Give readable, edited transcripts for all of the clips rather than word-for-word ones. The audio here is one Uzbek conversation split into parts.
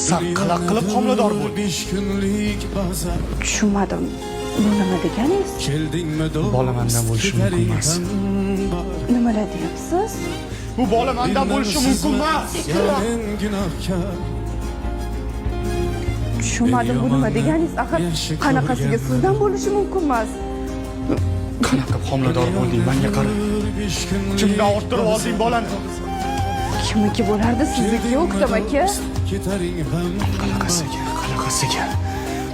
San qanaqa qilib homilador bo'lding? 5 kunlik bazm. Tushunmadim. Bu nima deganingiz? Keldingmi, do'st? Bola mandan bo'lishi mumkin Ketaring emas. ham bor. Nimalar deyapsiz? Bu bola mandan bo'lishi mumkin emas. Yo men gunohkor? Tushunmadim, bu nima deganingiz? Axir qanaqasiga sizdan bo'lishi mumkin emas? Qanaqa qilib homilador bo'lding? Menga qara. 5 kunlik Kimdan orttirib olding bolani? Kimniki bo'lardi? Sizniki, O'ktam aka. Ketaring ham. Qanaqasiga? Qanaqasiga?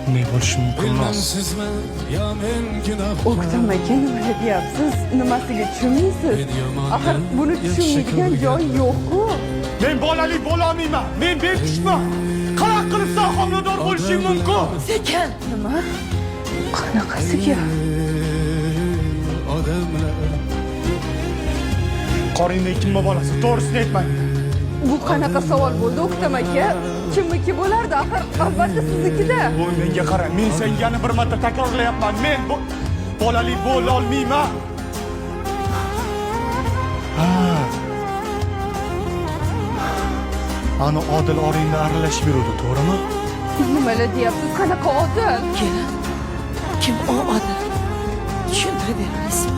Bunday bo'lishi mumkin emas. Bilmamsizmi, yo men gunohkor? O'ktam aka, nimalar deyapsiz? Nimasiga tushunmaysiz? Axir buni tushunmaydigan joyi yo'q-ku. Men bolali bo'lolmayman. Men bepushtman. Qanaqa qilib san homilador bo'lishing mumkin? Sekin. Nima? Qanaqasiga? Odamlar. Qoringda kimni bolasi? To'g'risini ayt menga. Bu qanaqa savol bo'ldi, O'ktam aka? Kimniki bo'lardi? Axir albatta siznikida. Voy, menga qara. Men senga yana bir marta takrorlayapman. Men bu bolali bo'lolmayman. Ha. Ani Odil oringda aralashib yuruvdi, to'g'rimi? Nimalar deyapsiz? Qanaqa Odil? Kelin, kim o Odil? Tushuntirib bera olasizmi?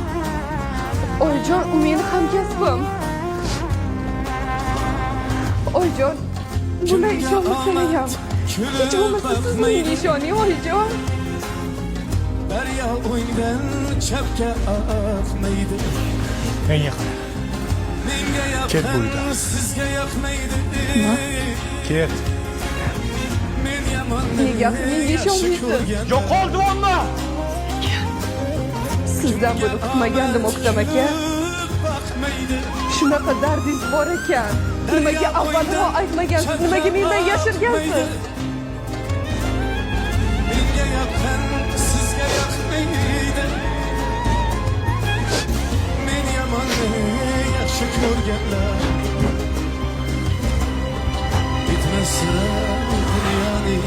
Oyijon, u meni hamkasbim. Oyijon, bunday ishonmasam ham. Hech bo'lmasa siz menga ishoning, oyijon. Daryo o'ngdan chapga oqmaydi. Menga qara. Menga Ket bu yoqqan uydan. sizga yoqmaydi. Ket. Men yomonni Nega axir menga yaxshi ishonmaysiz? ko'rgan. Yo'qol deyapman. Sizdan buni kutmagandim, O'ktam aka. Boqmaydi. Shunaqa dardingiz bor ekan. Nimaga avvalroq aytmagansiz? Nimaga mendan yashirgansiz? Menga yoqqan sizga yoqmaydi. Men yomonni yaxshi ko'rganlar. Bitmas dunyoning